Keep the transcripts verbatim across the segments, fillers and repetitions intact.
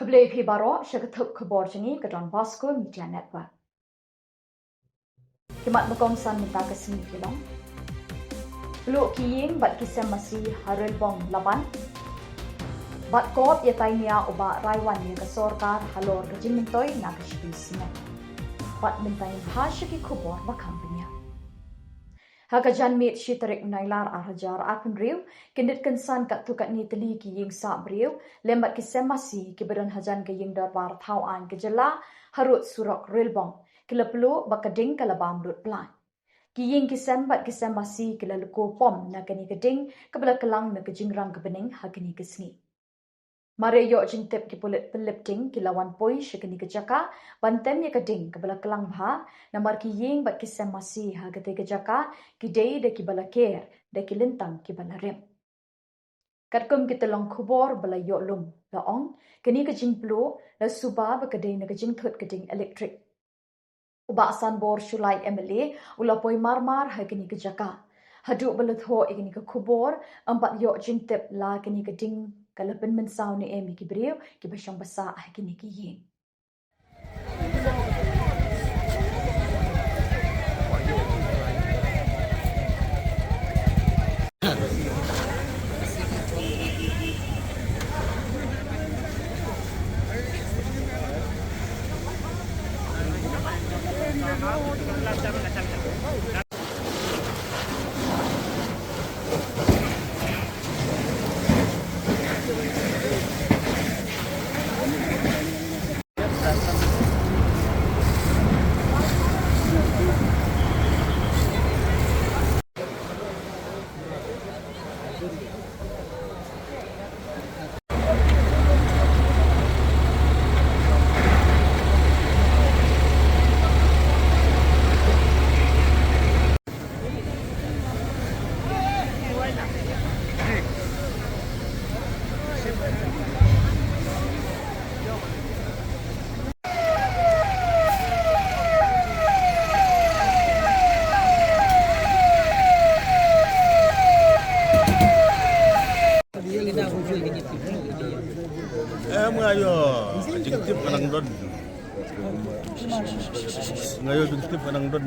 Khublei phi baroh sha ka thup khubor jong ngi ka Don Bosco Media Network. Ki mat ba kongsan mynta ka sngi ki long: Pluh ki ïing bad ki sem masi ha Rilbong Laban. Bad kop ïa tai nia u Bah Raiwan ïa ka sorkar halor ka jingmyntoi na ka shipi snem. Bad mynta ngin phai sha ki khubor ba kham bniah. Ha ka janmiet shi tarik Nailar ar hajar arphew hynriew, kin dei kynsan katto katne tylli ki ïing sah briew lem bad ki sem masi kiba don hajan ka ïing dorbar thaw aiñ ka jylla harud surok Rilbong ki la pluh bad ka ding ka la bam lut plain. Ki ïing ki sem bad ki sem masi ki la lyngkhuh pom na kane ka ding kaba la klang na ka jingrang ka bneng ha kane ka sngi. Mar ïa ïoh jingtip ki pulit pynlip ding ki la wan poi sha kane ka jaka ban tem ïa ka ding kaba la klang bha, namar ki ïing bad ki sem masi ha katei ka jaka ki dei da kiba la ker da ki lyntang kiba la rim. Katkum ki tyllong khubor ba la ïoh lum la ong, kane ka jingpluh la suba ba ka dei na ka jingthut ka ding elektrik. U Bah Sanbor Shullai M L A u la poi marmar ha kane ka jaka. Haduh ba la thoh ïa kane ka khubor, ym pat ïoh jingtip la kane ka ding ka la pynmynsaw ne em ïa ki briew kiba shong ba sah ha kane ka ïing. Em, nga ïoh jingtip nga nang don. Nga ïoh jingtip nga nang don.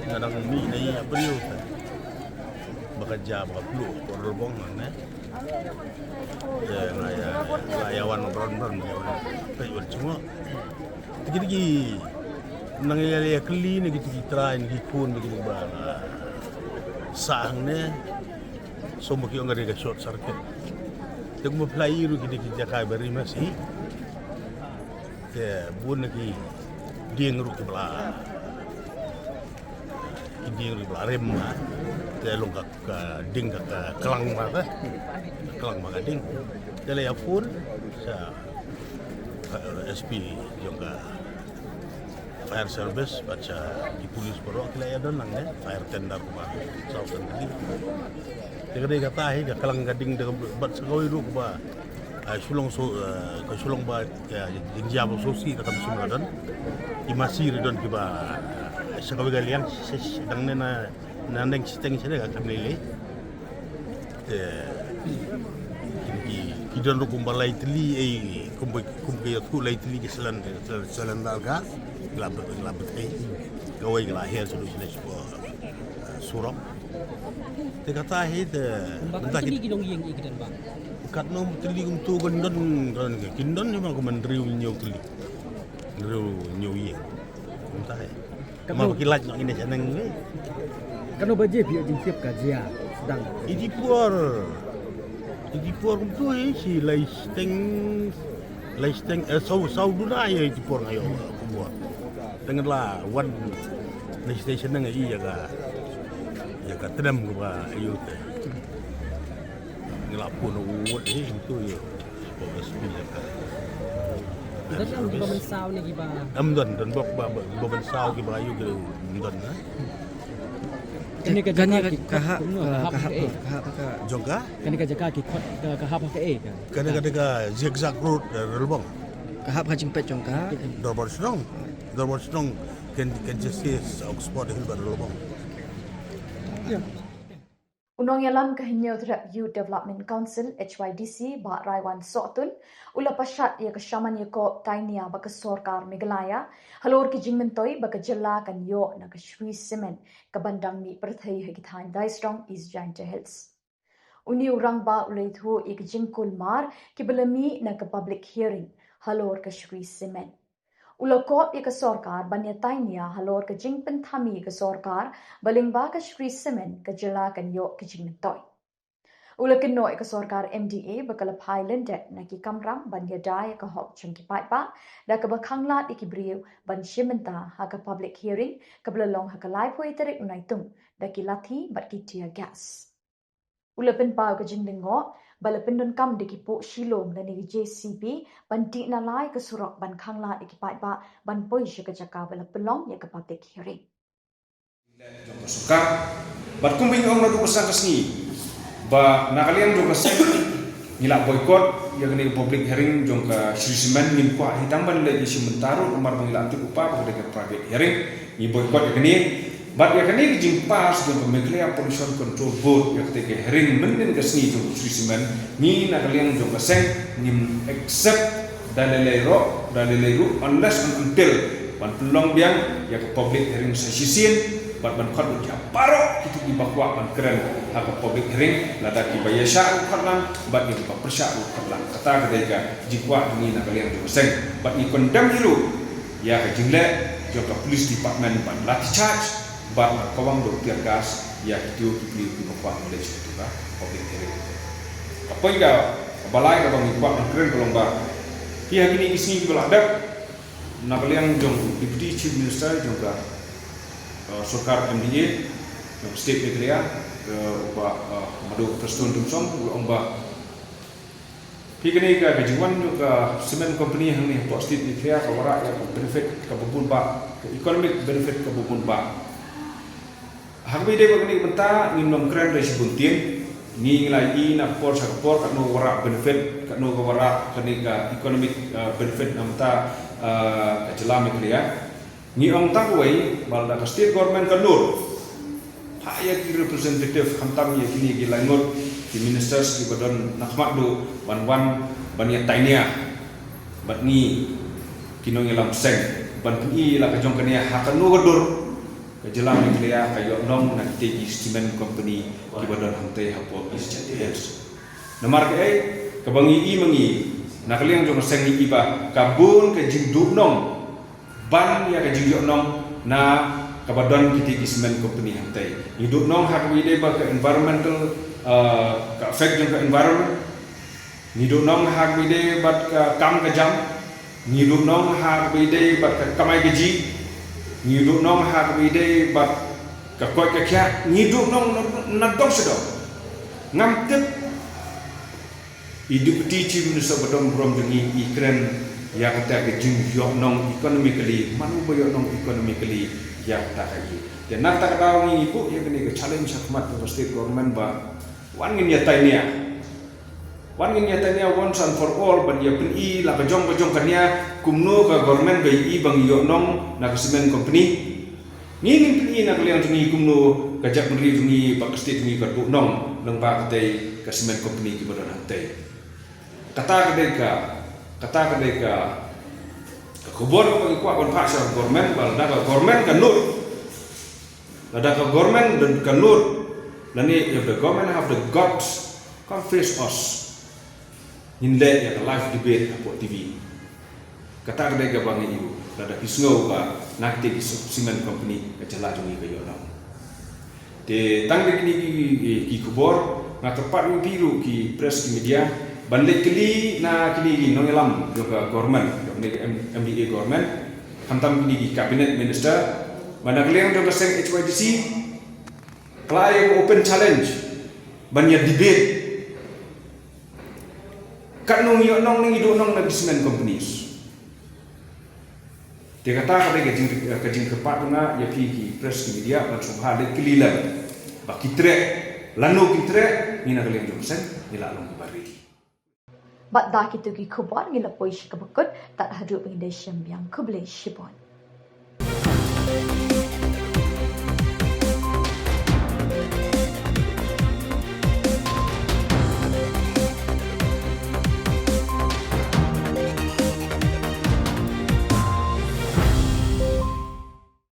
Nga nang mih na ïing briew. Ba ka jia ba ka pluh por Rilbong hangne. Te nga ïa, nga ïa wan bron bron. Te wan chngoh. Te ki dei ki nang ïa, ïa kylli na ki, ki trai na ki khun na ki ba sah hangne. Sum ba ki ong ka dei ka short circuit. Te kumba phi la ïohi ruh ki dei ki jaka ba rim masi. Te bun na ki dieng ruh ki ba la, ki dieng ruh ki ba la rim ma. Te long ka, ka ding ka, ka klang ma ka. Klang ma ka ding. Te la ïa phone sha, eh, S P jong ka fire service, bad sha ki police baroh ki la ïa don nangne, fire tender kumba South Central. Te ka dei kata hi ka klang ka ding, te bad sa kawei ruh kumba, ah, shu long so, eh, ka shu long ba, eh, jingjia ba sngewsih ka kam shym la don. Ki masi ruh don kiba, eh, sa kawei ka liang, sh-, sh-, dang ne na, na neng shiteng shane ka kam lei lei. Te ki, ki, ki don ruh kumba lai tylli, eh, kumba, kumba ïathuh lai tylli ki cylinder, cylinder gas, ki la bthei, ki la bthei. Kawei ki la hiar sha, sha, sha, eh, surok. Te kata hi te, kumba mynta katno tylli ki long ïing i ki don ba? Katno tylli kumto kin don, kin don hi ma kumba hynriew hynñiew tylli. Hynriew hynñiew ïing. Mynta hi. Katno, ma ba ki lait noh ine shaneng ni. Katno baje phi ïoh jingtip ka jia sdang? Iti por. Iti por kumto hi shi lai shiteng, lai shiteng, eh, saw, saw duna ïa iti por nga ïoh kumba. Te nga la wan na station na nga ïohi ïa ka, ïa ka tnam kaba ïoh te. Nga la phone wut hi kumto ïa. Don em kiba mynsaw ne kiba? Em don, don bok ba, ba, ba mynsaw kiba ïoh ki em don, eh. Kane ka jaka ki khot kumno, ka hap ha kaei? Jong ka? Kane ka jaka ki khot ka, ka hap ha kaei ka? Kane ka, kane ka zigzag road, eh, Rilbong. Ka hap ha jingpeit jong ka? Dorbar Shnong. Dorbar Shnong kan, kan jesse Oxford Hill bad Rilbong. U nongïalam ka Hynñiewtrep Youth Development Council, H Y D C, Bah Raiwan Sohtun, u la pashat ïa ka Shamaniakob Tainia bad ka sorkar Meghalaya halor ki jingmyntoi ba ka jylla kan ïoh na ka Shree Cement kaban dang mih pyrthei ha ki thaiñ daisdong East Jaintia Hills. Une u rangbah u la ïathuh ïa ka jingkulmar kiba la mih na ka public hearing halor ka Shree Cement. U la kop ïa ka sorkar ban ïa tainia halor ka jingpynthame ïa ka sorkar ba lyngba ka Shree Cement ka jylla kan ïoh ka jingmyntoi. U la kynnoh ïa ka sorkar M D A ba ka la phai lyndet na ki kamram ban ïada ïa ka hok jong ki paidbah da kaba khanglad ïa ki briew ban shim bynta ha ka public hearing kaba la long ha ka laiphew tarik u Naitung da ki lathi bad ki tear gas. U la pynpaw ka jinglyngngoh ba la pyndonkam da ki puh shilum lane ki J C B ban tih na lai ka surok ban khanglad ïa ki paidbah ban poi sha ka jaka ba la pynlong ïa ka public hearing. Jong ka sorkar. Bad kumba ngi ong naduh ba sdang ka sngi ba na ka liang jong ka seng ngi la boycott ïa kane ka public hearing jong ka Shree Cement, ngim kwah hi tang ban leit shim bynta ruh namar ba ngi la tip u pa ba ka dei ka private hearing. Ngi boycott ïa kane. Bad ïa kane ka jingpass jong ka Meghalaya Pollution Control Board ïa kata ka hearing mynnin ka sngi jong ka Shree Cement, ngi na ka liang jong ka seng ngim accept da lei lei ruh, da lei lei ruh, unless and until ban pynlong biang ïa ka public hearing sa shisien bad ban khot lut ïa baroh kito kiba kwah ban kren ha ka public hearing, lada kiba ïaishah ruh khot lang bad ïa kiba pyrshah ruh khot lang. Kata ka dei ka jingkwah jong ngi na ka liang jong ka seng. Bad ngi condemn hi ruh ïa ka jingleh jong ka police department ban lathi charge bad ban kawang da u tear gas ïa kito ki briew kiba kwah ban leit sha kito ka public hearing. Ka point kaba lai kaba ngi kwah ban kren ka long ba phi ha kine ki sngi kiba la dep na ka liang jong u Deputy Chief Minister jong ka, uh, sorkar M D A jong ka state Meghalaya, uh, u Bah, uh, Mado Prestone Tynsong, u la ong ba phi, kane ka, ka jingwan jong ka cement company hangne hapoh state Meghalaya ka wanrah ïa ka benefit kaba bun bah, ka economic benefit kaba bun bah. Ha kaba ïadei bad kane ka bynta ngim nym kren da shibun ktien. Ngi ngi la ïohi na ka por sha ka por katno ka wanrah benefit, katno ka wanrah kane ka economic, uh, benefit na ka bynta, uh, ka jylla Meghalaya. Ngi ong tang kawei ba lada ka state government ka nud, phah ïa ki representative khamtam ïa kine ki laingut ki ministers kiba don na khmat duh ban wan ban ïa tainia bad ngi ki nongïalam seng ban pyni la ka jong kane ha kano ka dur ka jylla Meghalaya ka ïoh nong na kitei ki cement company kiba don hangtei hapoh East Jaintia Hills. Namar kaei, kaba ngi i ma ngi na ka liang jong ka seng ngi i ba ka bun ka jingduh nong ban ïa ka jingïoh nong na kaba don kitei ki cement company hangtei. Ngi duh nong ha kaba ïadei bad ka environmental, uh, ka effect jong ka environment. Ngi duh nong ha kaba ïadei bad ka kam ka jam. Ngi duh nong ha kaba ïadei bad ka kamai kajih. Ngi duh nong ha kaba ïadei bad ka koit ka khiah. Ngi duh nong na, na dong sha dong. Ngam tip i Deputy Chief Minister ba don burom jong ngi i kren ïa kata ka jingïoh nong economically, mano ba ïoh nong economically ïa kata ka i. Te na kata ka daw ngi buh ïa kane ka challenge ha khmat ka state government ba wan ngin ïa tainia. Wan ngin ïa tainia once and for all ban ïa pyni la ka jong ka jong ka nia kumno ka government ba i ba ngi ïoh nong na ka cement company. Ngi ngin pyni na ka liang jong ngi kumno ka jaitbynriew jong ngi bad ka state jong ngi ka duh nong lyngba katei ka cement company kiba don hangtei. Kata ka dei ka, kata ka dei ka, ka khubor kaba ngi kwah ban phah sha ka government ba lada ka government ka nud, lada ka government ka nud, lane if the government have the guts, come face us. Ngin leh ïa ka live debate hapoh T V. Kata ka dei kaba ngi ïohi lada phi sngew ba na kitei ki cement company ka jylla jong ngi ka ïoh nong. Te tang da kine ki, ki, ki khubor nga kyrpad ïa phi ruh ki press ki media ban leit kylli na kine ki nongïalam jong ka government, jong kane ka M-, M D A government, khamtam kine ki cabinet minister, ba na ka liang jong ka seng H Y D C ka la ïa ka open challenge ban ïa debate. Katno ngi ïoh nong ne ngi duh nong na ki cement companies. Te kata ka dei ka jing, ka jingkyrpad jong nga ïa phi ki press ki media ban sngewbha leit kylli lem ba ki treh, lano ki treh, ngi na ka liang jong ka seng ngi la long kiba ready. Bad da kito ki khubor ngi la poi sha kaba kut, tad haduh ba ngin ïashem biang, khublei shibun.